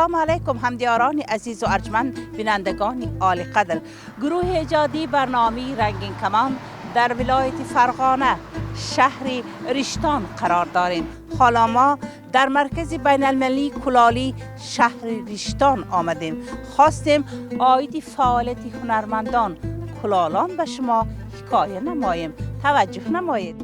Ассалому алайкум ҳамдиёрони азизу арҷманд, бинандагони олиқадр. Гурӯҳи эҷодии барномаи Рангин Камон дар вилояти Фарғона, шаҳри Риштон қарор дорем. Ҳоло мо дар маркази байналмилалии кулолӣ шаҳри Риштон омадем. Хостем оиди фаъолияти ҳунармандон кулолон ба шумо ҳикоя намоем. Таваҷҷӯҳ намоед.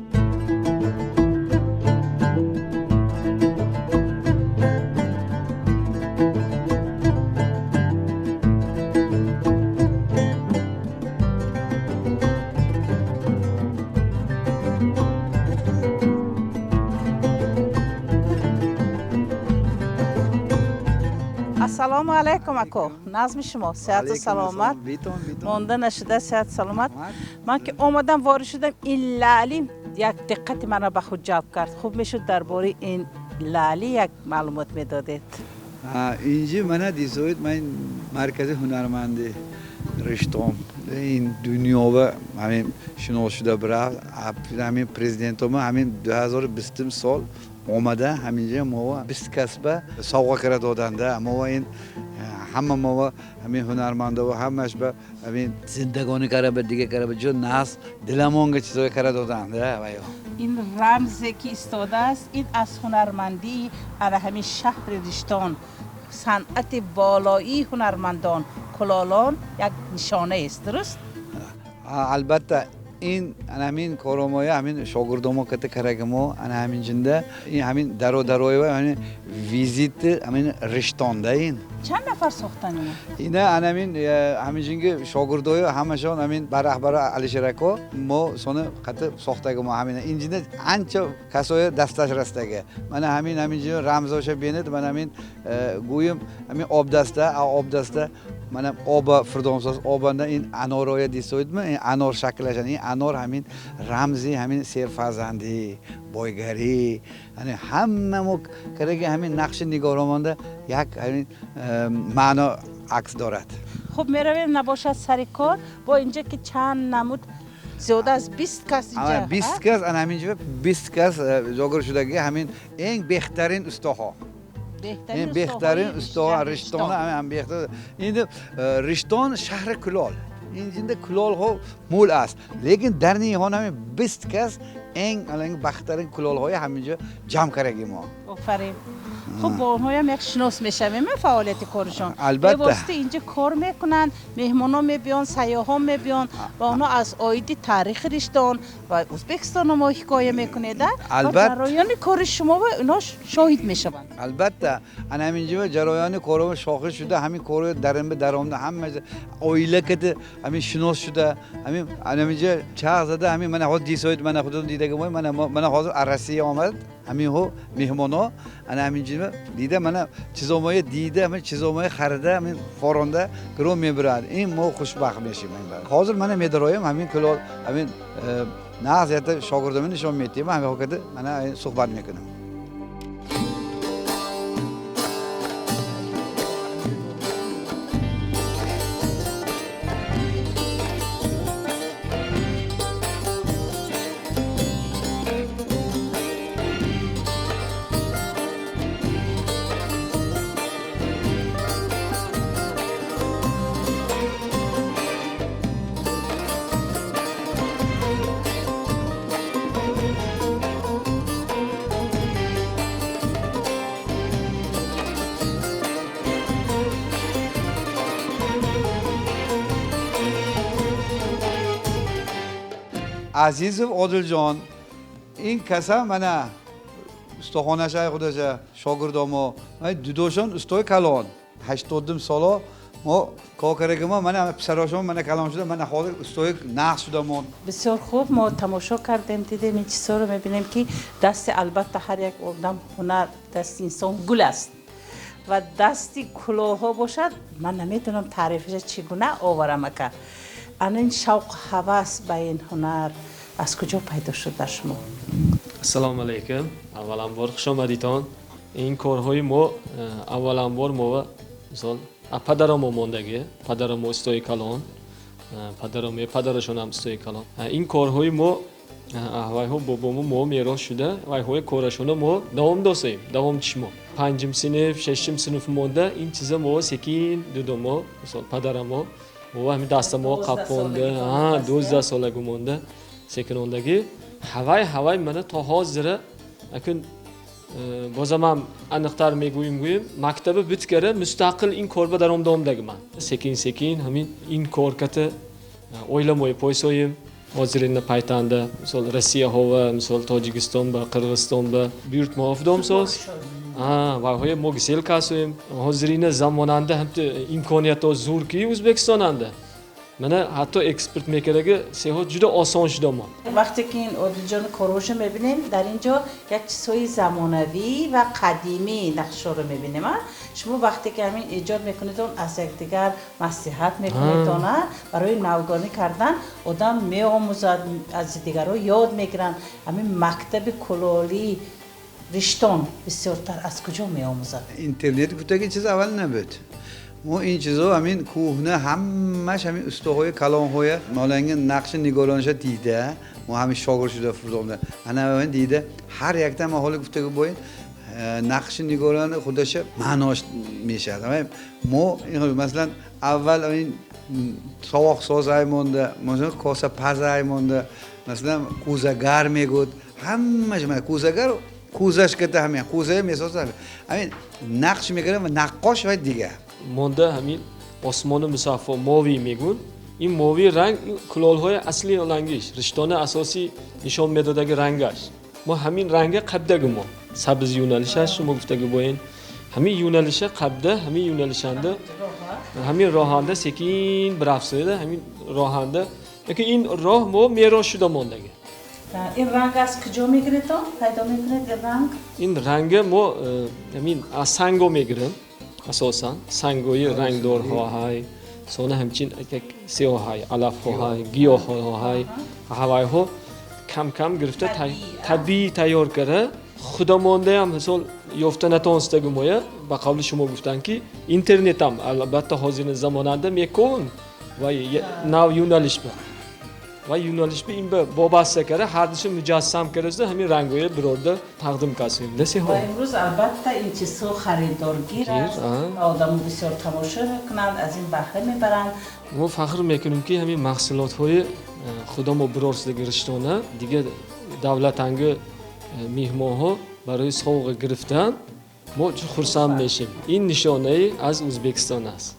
Ассалому алайкум ако, назми шумо, сиҳату саломат, монда нашуда, сиҳату саломат. Ман ки омадам, ворид шудам, ин лаъли як диққати маро ба худ ҷалб кард. Хуб мешуд дар бораи ин лаъли як маълумот медодед. Инҷи мана дисоид, ман маркази ҳунарманди Риштон. Ин дунёва ҳамин шинос шуда бирафт. Ҳамин президентома ҳамин 2020 сол омада ҳаминҷа мо 20 касба савға кара доданда. Мо ин ҳама мо ҳамин ҳунармандо ҳамаш ба ҳамин зиндагонӣ кара ба дига кара ба ҷо нас диламонга чизое кара доданда. Ваё ин рамзе ки истодааст, ин аз ҳунармандии ана ҳамин шаҳри Риштон, санъати болоии ҳунармандон кулолон як нишонаест, дуруст? Албатта, ин ана ҳамин коромоя ҳамин шогирдомо ката карагамо ана ҳамин ҷинда ин ҳамин дародароева ҳамин визит ҳамин Риштонда ин. Чанд нафар сохтан ина? Ина ана ҳамин ҳамин ҷинги шогирдоё ҳамашон ҳамин бараҳбара Алишерако мо сони қати сохтагамо ҳамин ин ҷинда анча касоя дасташ растага. Мана ҳамин ҳамин ҷин рамзоша бинед, мана ҳамин гӯем ҳамин обдаста, обдаста мана оба фирдонсоз обанда ин анороя дисоидми, ин анор шаклашан, ин анор ҳамин рамзи ҳамин серфарзандӣ, бойгарӣ, яъне ҳама мо караги ҳамин нақши нигоромонда як ҳамин маъно акс дорад. Хуб, меравем набошад сари кор. Бо инҷа ки чанд намуд, зиёда аз 20 кас инҷа. 20 кас, ана ҳамин ҷо 20 кас ҷогир шудаги, ҳамин eng беҳтарин устоҳо. Беҳтарин устоҳо Риштон, ҳамин беҳтар. Инди Риштон шаҳри кулол. Инҷинда кулолҳо мул аст, лекин дар ниҳон ҳамин 20 кас eng аланги бахттарин кулолҳои ҳамин ҷо ҷамъ кардаги мо. Офарин. Хуб, бо онҳоям як шинос мешавем фаъолияти корашон. Албатта. Бевосита инҷа кор мекунанд, меҳмонҳо мебиёнд, сайёҳон мебиёнд ва онҳо аз оиди таърихи Риштон ва Ӯзбекистон мо ҳикоя мекунед, а? Албатта. Ва ҷараёни кори шумо ва инҳо шоҳид мешаванд. Албатта, ана ҳамин ҷо ҷараёни корро шоҳид шуда, ҳамин корро даринба даромда, ҳама оила кати ҳамин шинос шуда, ҳамин ана ҳамин ҷо чағ зада, ҳамин мана ҳозир дисоид, мана худатон дидаги мо, мана ҳозир аз Россия омад, ҳаминҳо меҳмонҳо, ана ҳамин ҷо дида, мана чизомоя дида, ҳамин чизомоя харида, ҳамин форонда гиром мебарад. Ин мо хушбахт мешем. Ҳозир мана медароем ҳамин кулол, ҳамин нағз якта шогирдома нишон медиҳем, ҳамин ҳокада мана суҳбат мекунем. Азизов Одилҷон, ин каса мана устоxонашай худоша шогирдомо, дудошон устои калон, 80 соло мо кор кардаги мо, мана писарошон мана калон шуда, мана ҳозир устои нағз шудамон. Бисёр хуб, мо тамошо кардем, дидем ин чизҳоро, мебинем ки дасти албатта ҳар як одам ҳунар, дасти инсон гул аст ва дасти кулоҳҳо бошад, ман намедонам таърифаша чӣ гуна оварам ака. Ана ин шавқу ҳавас ба ин ҳунар аз куҷо пайдо шуд дар шумо? Ассалому алайкум. Авваланбор хуш омадитон. Ин корҳои мо авваланбор мо мисол падарамо мондагӣ, падарамо устои калон, падарамо падарашон ҳам устои калон. Ин корҳои мо вайҳо бобомо мо мерос шуда, вайҳои корашоно мо давом досем, давом чишмо. Панҷум синф, шашум синф монда ин чиза мо секин дудомо, мисол падарамо мо ҳамин даста мо қапонда, 12 солагу монда секинондагӣ ҳавай ҳавай мана то ҳозира акун бозам ҳам aniqtar мегӯем, гӯем мактаби биткара мустақил ин корба даромдомдагиман. Секин секин ҳамин ин корката ойламои пойсоем. Ҳозирина пайтанда мисол Россияҳова, мисол Тоҷикистон ба Қирғизистон ба бюртмоафдомсоз вайҳоя мо гисел касоем. Ҳозирина замонанда ҳамти имкониятҳо зур ки Ӯзбекистонанда мана ҳатто экспорт мекардаги сеҳо juda осон шуда мо. Вақте ки ин Одилҷони корҳоша мебинем, дар ин ҷо як чизҳои замонавӣ ва қадимӣ нақшҳоро мебинем. Шумо вақте ки ҳамин эҷод мекунедон, аз якдигар маслиҳат мекунедон, барои навгонӣ кардан одам меомӯзад, аз дигарҳо ёд мегиранд. Ҳамин мактаби кулолӣ Риштон бисёртар аз куҷо меомӯзад? Интернет гуфтаги чиз аввал набуд. Мо ин чизо ҳамин кӯҳна ҳамаш ҳамин устоҳои калонҳоя моланги нақши нигоронша дида, мо ҳамин шогирд шуда фурзонда. Ана ҳамин дида ҳар якта ма ҳоли гуфтаги боин нақши нигорони худаша маънош мешавад. Мо масалан аввал ҳамин соvoqsoz аймонда, масалан косапаз аймонда, масалан кӯзагар мегӯд, ҳамаш мана кӯзагар кӯзаш ката ҳамин кӯзая месозад. Ҳамин нақш мекунад ва наққош ва дигар. Монда ҳамин осмони мусаффо мовӣ мегӯн. Ин мовии ранг кулолҳои асли рангиш, риштони асосӣ нишон медодаги рангаш. Мо ҳамин ранга қабдаги мо. Сабз юналишаш шумо гуфтаги боин. Ҳамин юналиша қабда, ҳамин юналишанда, ҳамин роҳанда секин бирафсояда, ҳамин роҳанда. Лекин ин роҳ мо мерос шуда мондаги. Ин ранг аз куҷо мегиред он? Пайдо мекунед ин ранг? Ин ранга мо ҳамин аз санго мегирем. Асосан сангои рангдорҳо ҳай, сона ҳамчин як сиёҳ ҳай, алафҳо ҳай, гиёҳҳо ҳай, ҳавайҳо кам-кам гирифта табиӣ тайёр карда, худамондаям мисол ёфта натонистагу моя, ба қавли шумо гуфтанд ки интернетам албатта ҳозирин замонанда мекун ва нав юналишба. Ва юналишба ин ба вобаста карда ҳардуша муҷассам карда ҳамин рангоя бирорда тақдим кардем. Насиҳо. Ва имрӯз албатта ин чизҳо харидоргир аст, одамо бисёр тамошо мекунанд, аз ин баҳра мебаранд. Мо фахр мекунем ки ҳамин маҳсулотҳои худамо бирорсидаги риштона дигар давлатанги меҳмонҳо барои совға гирифтан мо хурсанд мешем. Ин нишонаи аз Ӯзбекистон аст.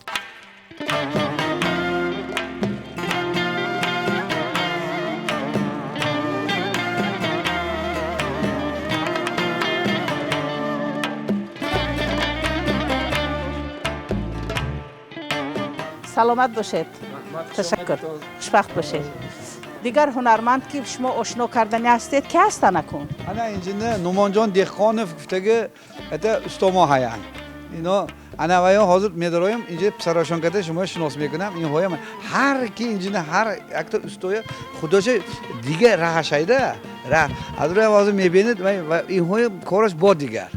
Саломат бошед. Ташаккур. Хушбахт бошед. Дигар ҳунарманд ки шумо ошно кардани ҳастед, ки ҳастанд акун? Ана инҷина Нумонҷон Деҳқонов гуфтаги это устомо ҳаянд. Ино ана ваё ҳозир медароем инҷа писарошон карда шумо шинос мекунам. Инҳоям ҳар ки инҷина ҳар якта устоя худоша дигар раҳашайда. Раҳ аз рӯи ҳозир мебинед ва инҳоя кораш бо дигар.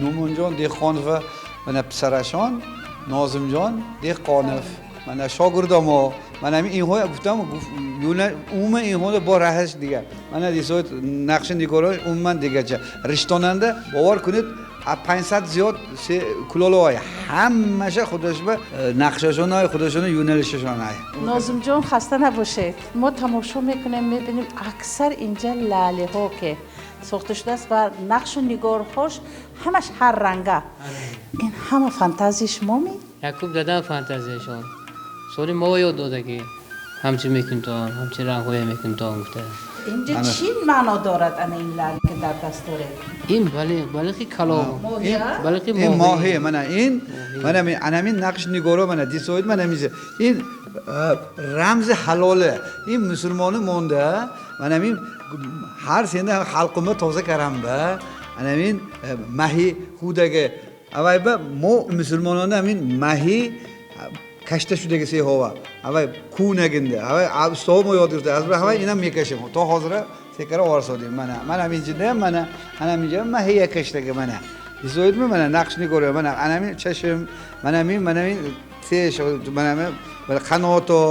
Нумонҷон Деҳқонов мана писарашон Нозимҷон Деҳқонов мана шогирдомо мана ҳамин инҳо гуфтам умуман инҳо бо раҳаш дигар. Мана дисоид нақши нигорош умуман дигарча. Риштонанда бовар кунед 500 зиёд кулолаҳой ҳамаша худошба нақшашонай худошона юналишашонай. Нозимҷон хаста набошед. Мо тамошо мекунем, мебинем аксар инҷа лаълиҳо ки сохта шудааст ва нақшу нигорҳош ҳамаш ҳар ранга. Ин ҳама фантазияи шумо ми? Якуб дадам фантазияшон. Соли мо ёд дода ки ҳамчи мекунтон, ҳамчи рангҳое мекунтон гуфта. Инҷа чӣ маъно дорад ана ин лаъли ки дар даст доред? Ин балиқи калом. Балиқи ин моҳӣ. Мана ин, мана анамин нақш нигоро мана дисоид мана мизе. Ин рамзи ҳалоле. Ин мусулмони монда, мана ин ҳар сена халқима тоза карамба, ана ин маҳи худаги. Авайба мо мусулмонона ҳамин маҳи кашта шудаги сеҳова. Авай кунагинда. Авай устоҳо мо ёд гирифта. Аз ҳавай инам мекашем. То ҳозира секара оварсодем. Мана, мана инҷида, мана, ана инҷа маҳия каштаги мана. Дисоидми мана нақш нигоро мана, ана ин чашм, мана ин, мана ин Sesh mana mana qanoto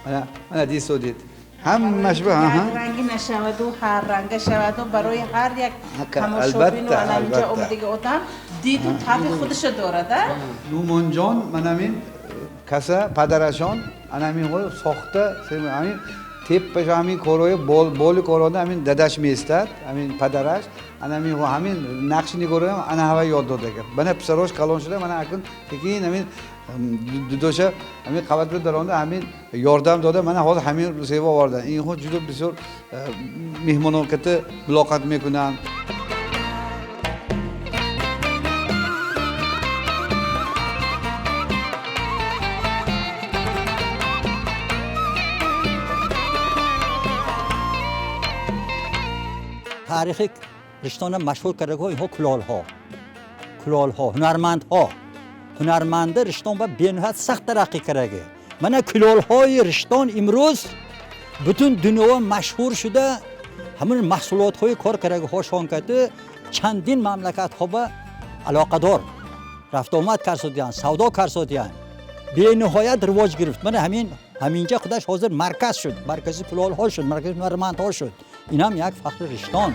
mana mana desodid. Ҳамаш ба ранги нашаваду ҳар ранга шаваду барои ҳар як тамошобин ва инҷа омадаги одам диду таби худашо дорад. Нумонҷон mana men kasa падарашон ana men сохта ҳамин теппа ҳамин корои боли корона ҳамин дадаш меистад, ҳамин падараш ana men ҳамин нақши нигоро ана ҳава ёд додага. Мана писарош калон шуда, мана акун keyin ҳамин дудоша ҳамин қабатга даронда ҳамин ёрдам дода, мана ҳозир ҳамин seva obordan. Инҳо juda bisyor mehmonон kata muloqot мекунанд. Таърихи Риштона машҳур кардагиҳо инҳо кулолҳо, кулолҳо, ҳунармандҳо. Ҳунарманди Риштон ба бениҳоят сахт тараққӣ кардаги. Мана кулолҳои Риштон имрӯз бутун дунёва машҳур шуда, ҳамин маҳсулотҳои кор кардагиҳошон кати чандин мамлакатҳо ба алоқадор рафтуомад карсодиянд, савдо карсодиянд. Бениҳоят ривоҷ гирифт. Мана ҳаминҷа худаш ҳозир марказ шуд, маркази кулолҳо шуд, маркази ҳунармандҳо шуд. Инам як фахри Риштон.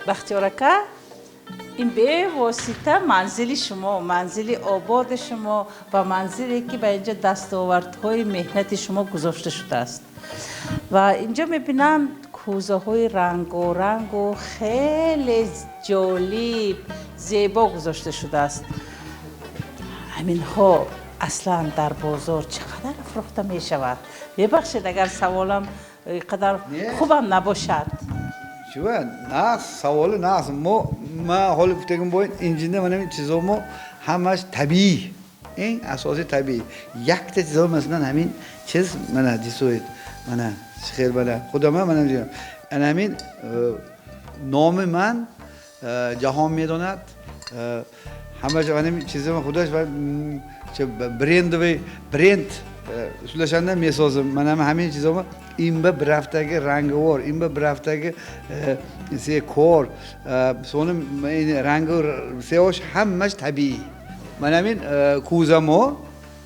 Бахтиёр ака, ин бевосита манзили шумо, манзили ободи шумо ва манзиле ки ба инҷа дастовардҳои меҳнати шумо гузошта шудааст. Ва инҷо мебинам кӯзаҳои рангорангу хеле ҷолиб, зебо гузошта шудааст. Ҳаминҳо аслан дар бозор чӣ қадар фурӯхта мешавад? Мебахшед агар саволам қадар хубам набошад. Чува, нас, саволи нас. Мо, ма ҳоли гуфтагим бояд инҷинда мана ин чизо мо ҳамаш табиӣ. Ин асоси табиӣ. Якта чизо масалан ҳамин чиз мана дисоид. Мана хел мана худама мана ана ҳамин номи ман ҷаҳон медонад. Ҳамаш ана ҳамин чизи ман худаш ва брендовый бренд uslashanda месозим. Mana ҳамин чизо имба bir haftagi rangivor, имба bir haftagi se kor, so'ni rangi sevosh hammash tabiiy. Mana men kuzamo,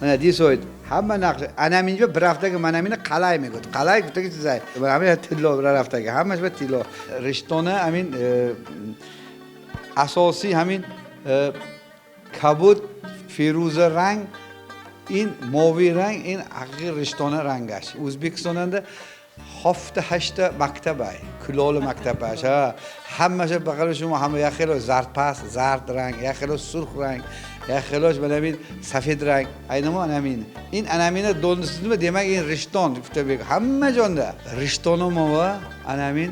mana desoyd, hamma naqsh. Ana menga bir haftagi mana meni qalay megud. Qalay gutagi chizay. Mana men tillo bir haftagi, hammasi bir tillo. Rishtona amin asosiy hamin kabut feruza rang, ин moviy rang, ин haqiqiy Rishtona rangash. O'zbekistonda hafta 8ta maktab ay, kuloli maktab ay. Ha, hammasi baqara shu hamma yaxshilo zardpast, zard rang, yaxshilo surx rang, yaxshilo mana men safed rang. Aynami ana men. In ana meni do'nisizmi, demak in Rishton deb hamma jonda. Rishtona mova ana men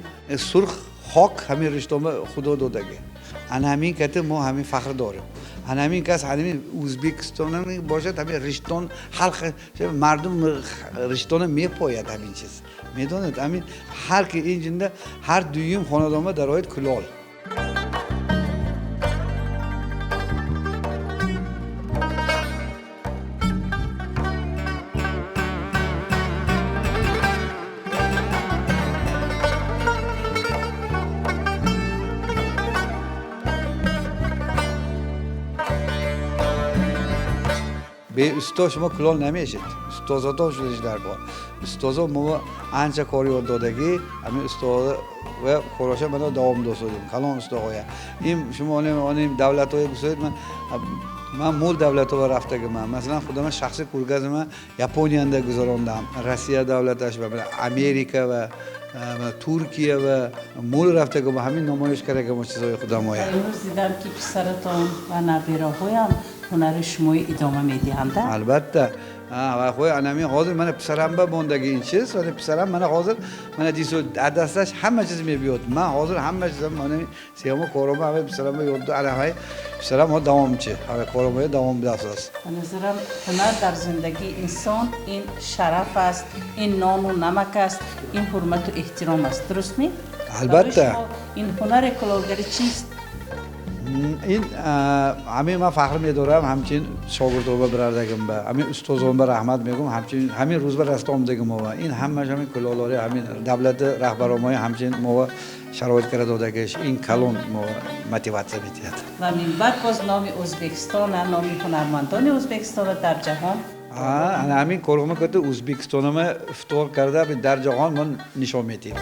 surx xok hamin Rishtonni xudo dodagi. Ana men kati mo hamin faxr dorim. Ana men kas hamin O'zbekistonning boshad hamin Rishton xalq mardum Rishtonni mepoyad hamin chiz. Medonad hamin har ki injinda har duyum xonadonda daroid kulol. Be ustoz шумо кулол намешед. Устозото шудаш кор. Устозо мо анча кор ёд додагӣ, ҳамин устозо ва короша мана давом досодем. Калон устогоя. Ин шумо онем давлатҳои гусоид ман мул давлатҳо рафтагиман. Масалан худам шахси кургазима Японияда гузарондам. Россия давлаташ ва Америка ва Туркия ва мул рафтагима ҳамин намоиш кардагима чизои худамоя. Имрӯз дидам ки писаратон ва набираҳоям ҳунари шумои идома медиҳанд. Албатта. Ва хоҳ ана мен ҳозир мана писарамба мондаги ин чиз, вале писарам мана ҳозир мана дису дасташ ҳама чиз мебиёд. Ман ҳозир ҳама чизам мана сеюм корома ҳама писарамба ёд ана ҳай писарам ҳо давомчи. Ҳама корома давом дастас. Ба назарам ҳунар дар зиндагии инсон ин шараф аст, ин нону намак аст, ин ҳурмату эҳтиром аст. Дуруст ми? Албатта. Ин ҳунари кулолгарӣ чист? Ин ҳамин ман фахр медорам, ҳамчин шогирдоба бирардагим ба ҳамин устозон ба раҳмат мегӯм, ҳамчин ҳамин рӯз ба раста омдагим мо. Ин ҳамаш ҳамин кулолори, ҳамин давлати раҳбаромои ҳамчин мо шароит кара додагиш, ин калон мо мотиватсия медиҳад. Ва минбаъд боз номи Ӯзбекистона, номи ҳунармандони Ӯзбекистона дар ҷаҳон. Ана ҳамин корҳома ката Ӯзбекистонама ифтихор карда дар ҷаҳон ман нишон медиҳем.